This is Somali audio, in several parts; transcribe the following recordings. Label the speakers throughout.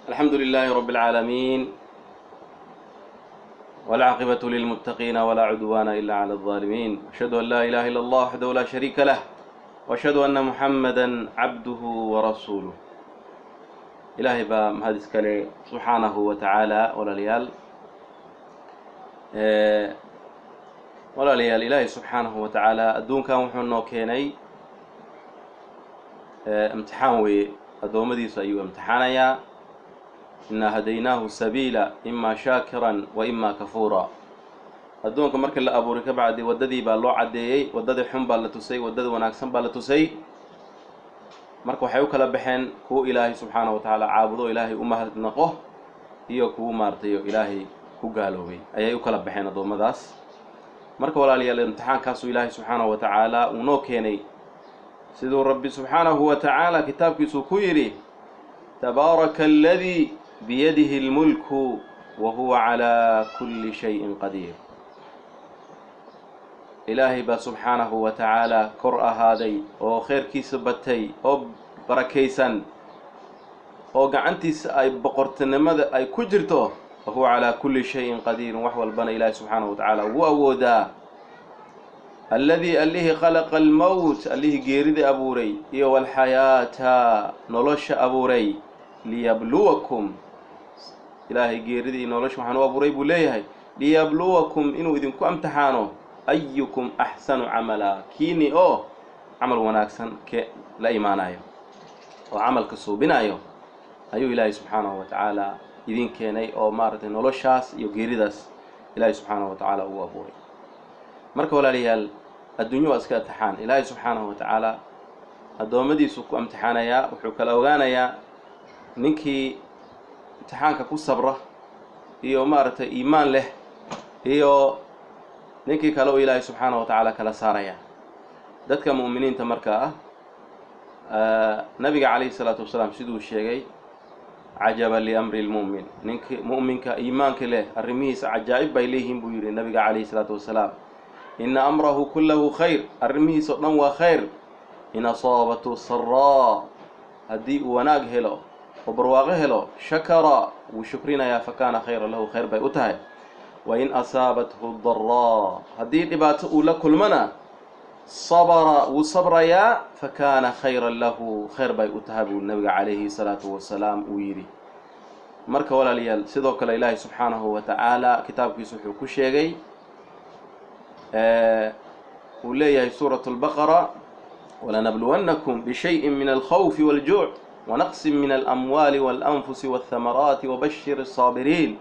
Speaker 1: الحمد لله رب العالمين، والعاقبة للمتقين ولا عدوان إلا على الظالمين. أشهد أن لا إله إلا الله وحده لا شريك له، وأشهد أن محمدا عبده ورسوله. Ilaahay baa mahad iskale subxaanahu wa tacaala. Walaalayaal, Ilaahay subxaanahu wa tacaala adduunkan wuxuu noo keenay imtixaan weeye. Addoommadiisu ayuu imtixaanayaa. Innaa hadaynaahu sabiila imaa shaakiran wa imaa kafuura. Addoonka markii la abuuray ka bacdi, waddadii baa loo caddeeyey, waddadii xun baa la tusay, waddada wanaagsan baa la tusay. Marka waxay u kala baxeen kuwo Ilaahay subxaanahu wa tacaala caabudo, Ilaahay u mahadnaqo, iyo kuwo maaragtay Ilaahay ku gaaloobay ayay u kala baxeen addoommadaas. Marka walaalayaal, imtixaankaasuu Ilaahay subxaanahu wa tacaala uu noo keenay, siduu Rabbi subxaanahu wa tacaala kitaabkiisuu ku yidhi: "Tabaaraka aladii biyadihi اlmulku wa huwa calaa kulli shayin qadiir." Ilaahay baa subxaanahu wa tacaala kor ahaaday oo kheyrkiisa batay oo barakaysan oo gacantiisa ay boqortinimada ay ku jirto. Wa huwa calaa kulli shayin qadiirin, wax walbana Ilaahay subxaanahu wa tacaala ugu awoodaa. Alladii, allihii, khalaqa almowt, allihii geerida abuuray, iyo walxayaata, nolosha abuuray, liyabluwakum. Ilaahay geerida iyo nolosha waxaan u abuuray, buu leeyahay, liyabluwakum, inuu idinku amtixaano, ayukum axsanu camala, kiini oo camal wanaagsan ke la imaanayo oo camalka suubinayo ayuu Ilaahay subxaanahu wa tacaala idin keenay, oo maaragtay noloshaas iyo geeridaas Ilaahay subxaanahu wa tacaala uu abuuray. Marka walaalayaal, adduunyo waa iska imtixaan. Ilaahay subxaanahu wa tacaala addoommadiisu ku imtixaanayaa. Wuxuu kala ogaanayaa ninkii imtixaanka ku sabra iyo maaragtay iimaan leh iyo ninkii kale oo Ilaahay subxaanahu wa tacaala kala saaraya dadka mu'miniinta. Markaa ah, Nabiga calayhi salaatu wasalaam siduu sheegay: "Cajaba liamri lmu'min", ninki mu'minka iimaanka leh arrimihiisa cajaa'ib bay leeyihiin, buu yidhi Nabiga calayhi salaatu wasalaam. "Ina amrahu kullahu khayr", arrimihiisa o dhan waa khayr. "In asaabathu saraa", haddii uu wanaag helo oo barwaaqo helo, shakara, wuu shukrinayaa, fakaana khayra lahu, khayr bay u tahay. Wain asaabathu daraa, haddii dhibaato uu la kulmana, sabara, wuu sabrayaa, fakaana khayran lahu, khayr bay u tahay, buu Nabiga calayhi salaatu wasalaam uu yidhi. Marka walaalayaal, sidoo kale Ilaahay subxaanahu wa tacaala kitaabkiisu wuxuu ku sheegay, uu leeyahay suurat اlbaqara: "Walanabluwannakum bishayin min alkhawfi waljuuc wanaqsin min alamwaali walanfusi walthamaraati wabashir asaabiriin."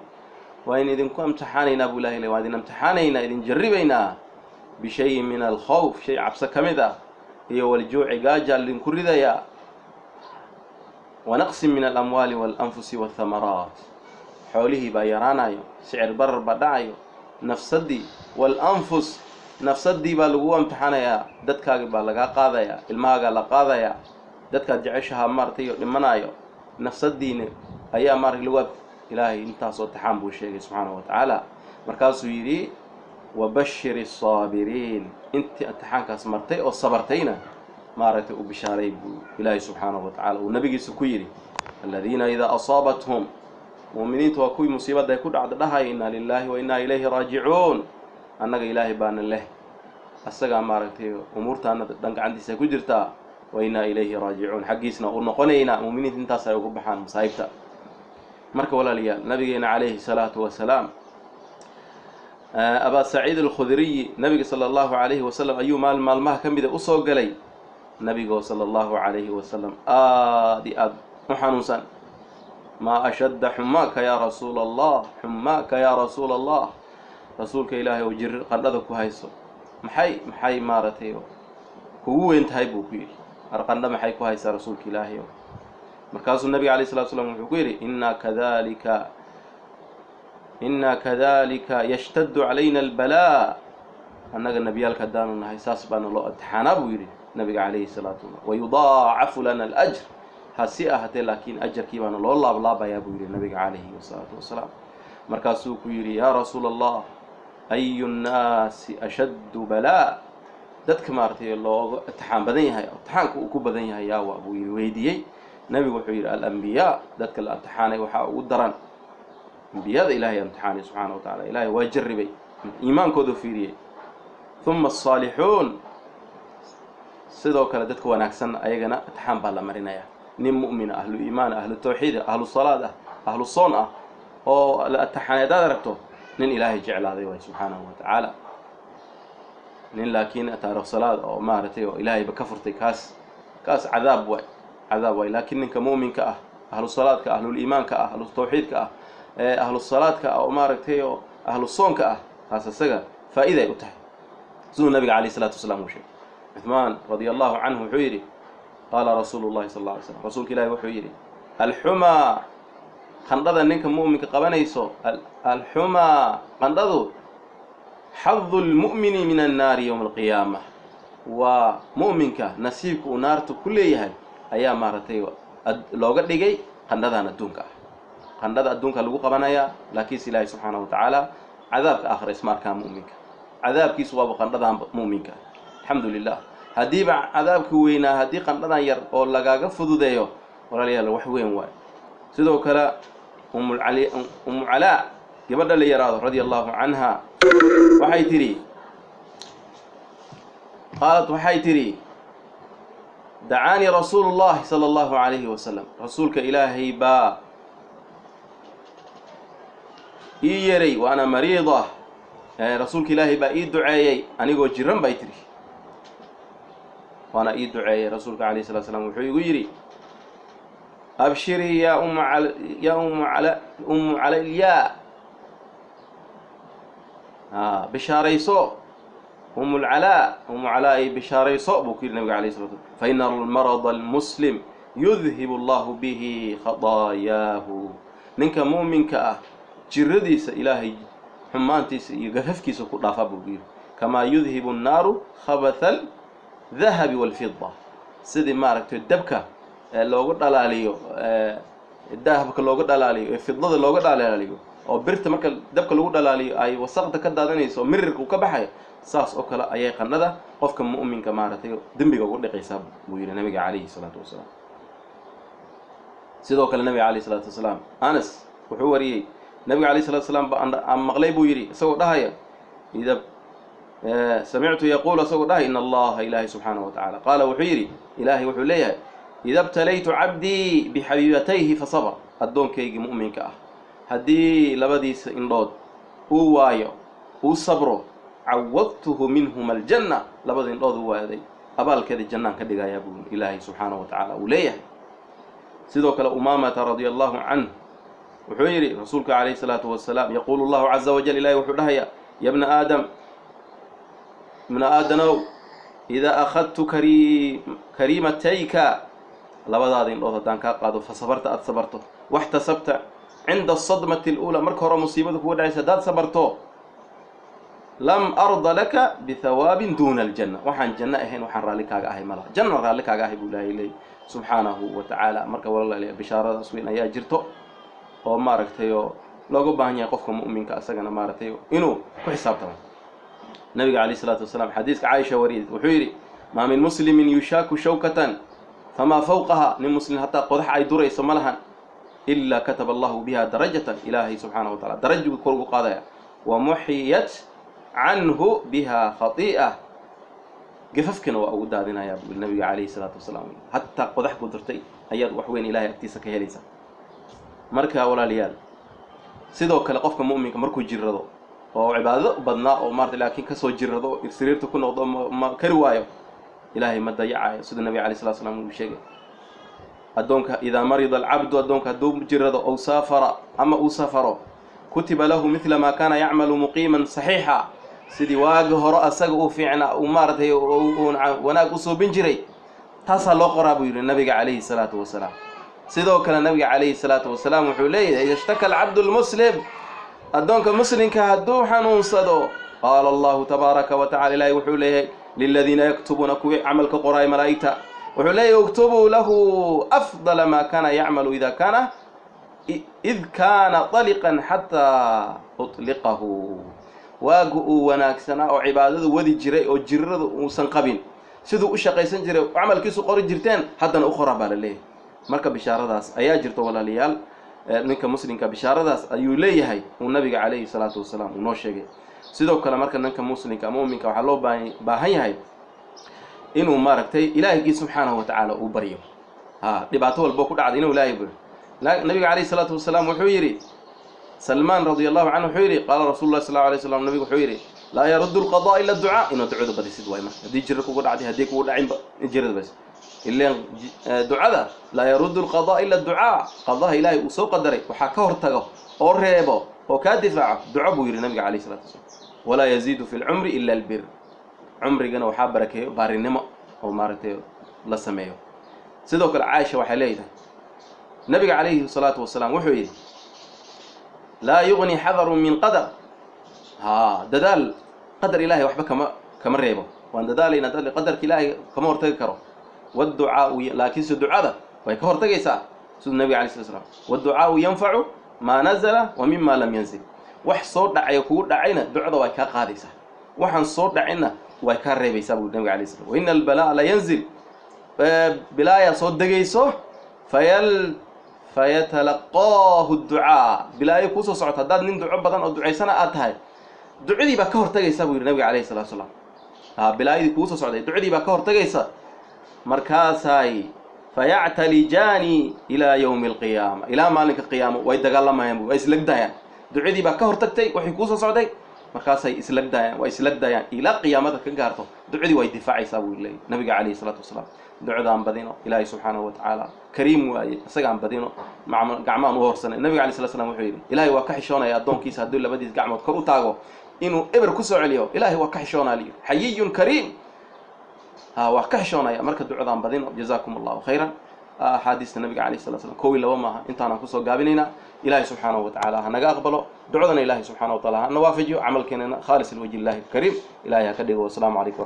Speaker 1: Waa in idinku imtixaanaynaa, buu Ilahay le, waa idin imtixaanaynaa, idin jarribaynaa, bishayin min alkhawf, shay cabso ka mid ah, iyo waljuuci, gaajaa idinku ridayaa, wanaqsin min alamwaali walanfusi walthamaraat, xoolihii baa yaraanayo, sicir barar baa dhacayo, nafsadii, walanfus, nafsadii baa lagu imtixaanayaa, dadkaagi baa lagaa qaadayaa, ilmahaagaa la qaadayaa, dadkaad jeceshahaa maaragtay oo dhimanaayo, nafsadiina ayaa maaragtay lagu. Ilaahay intaasoo imtixaan buu sheegay subxaanahu wa tacaala. Markaasuu yidhi: "Wabashir asaabiriin", intii imtixaankaas martay oo sabartayna maaragtay u bishaaray, buu Ilaahay subxaanahu wa tacala uu nabigiisa ku yidhi. Aladiina idaa asaabathum, mu'miniintu waa kuwii musiibadda ay ku dhacda dhahay: "Innaa lilaahi wa innaa ilayhi raajicuun." Annaga Ilaahay baana leh, asagaa maaragtay umuurtaana dhan gacantiisa ku jirtaa. Wa innaa ilayhi raajicuun, xaggiisna u noqonaynaa. Mu'miniinta intaas ay ugu baxaan masaa'ibta. Marka walaalayaal, nabigeena calayhi salaatu wasalaam, Abaa Saciid Alkhudriyi Nabiga sala Allahu calayhi wasalam ayuu maalin maalmaha ka mida usoo galay, nabigoo sala Allahu calayhi wasalam aad i aad u xanuunsan. "Maa ashadda xumaaka yaa rasuula Allah, xumaaka yaa rasuula Allah", rasuulka Ilaahay oo jir qandhada ku hayso maxay maaragtay kugu weyn tahay, buu ku yidhi. Ar qandho maxay ku haysaa, rasuulka Ilaahay? Markaasuu Nabiga alayh salatu slam wuxuu ku yidhi: "Innaa kadalika, innaa kadalika yashtaddu calayna albalaa", annaga nebiyaalka haddaanu nahay saas baana loo imtixaanaa, buu yidhi Nabiga calayhi salaatu wasalam. "Wayudaacafu lana alajr", hasi ahaatee laakiin ajarkii baana loo laablaabayaa, buu yidhi Nabiga calayhi wasalaatu wasalaam. Markaasuu ku yidhi: "Yaa rasuula Allah, ayu nnaasi ashaddu balaa?" Dadka maaragtay looga imtixaan badan yahay, imtixaanka uu ku badan yahay yaawa, buu yidhi, weydiiyey. Nebigu wuxuu yidhi, alambiyaa dadka la imtixaanay waxaa ugu daran ambiyada. Ilaahay imtixaanay subxaana wa tacala, ilaahay waa jarribay, iimaankoodu fiiriyey. Huma asaalixuun, sidoo kale dadka wanaagsanna ayagana imtixaan baa la marinayaa. Nin mu'mina, ahlu iimaan ah, ahlu tawxiid ah, ahlu salaad ah, ahlu soon ah oo la imtixaanay haddaad aragto, nin Ilaahay jeclaaday waay subxaanahu wa tacaala. Nin laakiin taarikh salaad oo maaragtay oo ilaahayba ka furtay, kaas cadaab waay, cadaab waay. Laakiin ninka mu'minka ah, ahlu salaadka, ahluliimaanka ah, ahlu tawxiidka ah, ee ahlu salaadka ah oo maaragtay oo ahlu soonka ah, taas isaga faa'iiday u tahay, siduu nabiga calayh isalaatu wasalaam uu sheegay. Cuثmaan radia allahu canhu wuxuu yidhi, qaala rasuulu llahi sal alla alay slam, rasuulka ilahi wuxuu yidhi, alxumaa, qandhada ninka mu'minka qabanayso, alxumaa, qandhadu, xadu lmu'mini min annaari yowma alqiyaama, waa mu'minka nasiibka uu naarta ku leeyahay ayaa maaragtay looga dhigay qandhadan adduunka ah. Qandhada adduunka lagu qabanayaa, laakiinse ilaahay subxaanahu wa tacaala cadaabka aakhira isma arkaa mu'minka, cadaabkiisu waaba qandhadan mu'minka. Alxamdu lilah, haddiiba cadaabki weynaa haddii qandhadan yar oo lagaaga fududeeyo, walaalayaal, wax weyn waay. Sidoo kale umulcali, Umu Calaa gabadha la yaraado radia allahu canha, waxay tidhi, qaalat, waxay tidhi, dacaanii rasuulu llahi sala allahu calayhi wasalam, rasuulka Ilaahay baa ii yeray, wa ana mariida, rasuulka Ilaahay baa ii duceeyey anigoo jiran bay tidhi, waana ii duceeyey rasuulka calayh salatu slam. Wuxuu igu yidhi, abshirii yaa umma, yaa ummu ala, Ummu Calalyaa, bishaarayso Umulcalaa, Umu Calaa ay bishaarayso buu ku yidhi nabiga alayh sala slam, fa ina almarada almuslim yudhibu allahu bihi khadaayaahu, ninka mu'minka ah jiradiisa Ilaahay xumaantiisa iyo gafafkiisa ku dhaafaa buu yidhi, kamaa yudhibu annaaru khabatha aldahabi waalfida, sidii maaragtay dabka loogu dhalaaliyo dahabka, looga dhalaaliyo ee fidlada looga dhalaaliyo, oo birta marka dabka lagu dhalaaliyo ay wasaqda ka daadanayso oo mirirka uu ka baxayo, saas oo kale ayay qandhada qofka mu'minka maaragtay dembiga ugu dhiqaysaa buu yidhi nabiga calayhi salaatu wasalaam. Sidoo kale nabiga calayhi salaatu wasalaam, Anas wuxuu wariyey, nabiga alayh salatu wasalaam ba aan maqlay buu yidhi isagoo dhahaya, ida samictu yaquul, isagoo dhahaya, in Allaha, Ilaahay subxaanahu wa tacala, qaala, wuxuu yidhi, Ilaahay wuxuu leeyahay, ida btalaytu cabdii bixabiibatayhi fasabr, addoonkaygii mu'minka ah haddii labadiisa indhood uu waayo, uu sabro, cawadtuhu minhuma aljanna, labada indhood uu waaday abaalkeeda jannaan ka dhigayaa buu Ilaahay subxaanahu wa tacaala uu leeyahay. Sidoo kale Umaamata radia allahu canh wuxuu yidhi rasuulka calayhi salaatu wasalaam, yaquulu allahu caza wajal, Ilahay wuxuu dhahayaa, ya bna aadam, ibna aadanow, idaa akhadtu kariimatayka, labadaada indhood haddaan kaa qaado, fa sabarta, aada sabarto, waxtasabta cinda asadmati aluulaa, marka hore musiibada kuga dhacaysa haddaad sabarto, lam arda laka bihawaabin duuna aljanna, waxaan janno ahayn waxaan raalli kaaga ahay malaha, janna raalli kaaga ahay buu Ilaahay leeyay subxaanahu wa tacaala. Marka walaalayaal, bishaaradaas weyn ayaa jirto oo maaragtay oo looga baahan yahay qofka mu'minka asagana maaragtay inuu ku xisaabtamo. Nabiga calayh isalaatu wasalaam xadiiska Caaisha wariyay wuxuu yidhi, maa min muslimin yushaaku shawkatan famaa fawqaha, nin muslim hataa qodax ay durayso ma lahan, ilaa kataba allahu biha darajatan, Ilaahay subxaanahu wa tacala darajuu kor ugu qaadaya, wa muxiyat canhu biha khatii'a, gafafkina waa ugu daadinayaa buu nabiga calayhi salaatu wasalaam. Hataa qodax ku durtay ayaad wax weyn Ilahay agtiisa ka helaysaa. Marka walaalayaal, sidoo kale qofka mu'minka markuu jirrado oo cibaadado badnaa oo maarata laakiin kasoo jirrado oo sariirta ku noqdo, ma kari waayo, Ilaahay ma dayacayo, sida nabiga alayh salatu slam uu sheegay. Addoonka, idaa marida alcabdu, addoonka hadduu jirrado, ow saafara, ama uu safaro, kutiba lahu midla maa kaana yacmalu muqiiman saxiixa, sidii waagi hore asaga uu fiicnaa, uu maaratay wanaag u suubin jiray, taasaa loo qoraa buu yidhi nabiga calayhi salaatu wasalaam. Sidoo kale nabiga calayhi salaatu wasalaam wuxuu leeyahay, ida ishtaka alcabdu lmuslim, addoonka muslimka hadduu xanuunsado, qaala Allahu tabaaraka wa tacala, Ilahi wuxuu leeyahay, liladiina yaktubuuna, kuwii camalka qoraay malaa'igta wuxuu leeyahay, uktubuu lahu afdala maa kaana yacmalu ida kaana id kaana طaliqan xataa uطliqahu, waagu uu wanaagsanaa oo cibaadadu wadi jiray oo jirada uusan qabin, siduu u shaqaysan jiray camalkiisu qori jirteen, haddana u qoraa baa la leeyahay. Marka bishaaradaas ayaa jirta walaalayaal. Ninka muslimka bishaaradaas ayuu leeyahay uu nabiga calayhi salaatu wasalaam uu noo sheegay. Sidoo kale marka ninka muslimka mu'minka waxaa loo baahan yahay inuu maaragtay ilaahigii subxaanahu watacaala uu baryo. Dhibaato walbo ku dhacda inuu ilaahay baryo. Nabiga calayhi salaatu wasalaam wuxuu yidhi, Salmaan radia allahu canhu wuxuu yidhi, qaala rasuulu llahi sal allahu alay slam, nabigu wuxuu yidhi, laa yaruddu alqadaa ila ducaa. Inaad ducada badisid waay. Marka haddii jira kugu dhacday, haddii kugu dhacinba, jirada bas ileen ducada. Laa yaruddu alqadaa ila ducaa, qadaha ilaahay uu soo qadaray waxaa ka hortago oo reebo oo kaa difaaco duco, buu yidhi nabiga calayhi salatu wasalaam. Walaa yaziidu fi lcumri ila albir, cumrigana waxaa barakeeyo baarinimo oo maaragtay la sameeyo. Sidoo kale Caaisha waxay leedahay, nabiga calayhi salaatu wasalaam wuxuu yidhi, laa yugni xadaru min qadar. Dadaal qadar ilaahay waxba kama reebo. Waan dadaalaynaa, qadarka ilaahay kama hortagi karo. Wdducaau, laakiinse ducada way ka hortagaysaa, siduu nabiga alay slat slam, wadducaau yanfacu maa nazala wa mima lam yanzil. Wax soo dhacay kugu dhacayna ducada way kaa qaadaysaa, waxaan soo dhacinna way kaa reebaysaa, buu nabiga alay slam. Waina albalaa'a la yanzil, bilaayaa soo degayso, fayatalaqaahu ducaa. Bilaayo kuusoo socoto haddaad nin duco badan oo ducaysana aad tahay, ducadii baa ka hortagaysa, buu yidhi nabiga calayhi salatu salaam. Bilaayadii kugu soo socday ducadii baa ka hortagaysa. Markaasay fayactalijaani ilaa yowmi alqiyaama, ilaa maalinka qiyaama way dagaalamayaan, way islagdayaan. Ducadii baa ka hortagtay waxay kuusoo socday, markaasay islagdayaan, way islagdayaan ilaa qiyaamada ka gaarto. Ducadii way difaacaysaa, buu leeyay nabiga calayhi salaatu wasalaam. Ducadaan badino, ilaahay subxaanahu watacaala kariim waaye, isagaan badino, gacmahan u horsanay. Nabiga alay slat slam wuxuu yidhi, ilaahay waa ka xishoonaya addoonkiisa hadduu labadiis gacmood kor u taago inuu eber kusoo celiyo. Ilaahay waa ka xishoonaya layidhi, xayiyun kariim, waa ka xishoonaya. Marka ducadaan badino. Jazaakum allahu khayran. Axaadiista nabiga alayh sala slam kow iyo laba maaha, intaanaan kusoo gaabinaynaa. Ilaahay subxaanahu watacaala ha naga aqbalo ducadana, ilahay subxana wa taala hana waafajiyo, camalkeenana khaalis liwajhi illahi alkariim ilahay ha ka dhigo. Wasalaamu calaykum.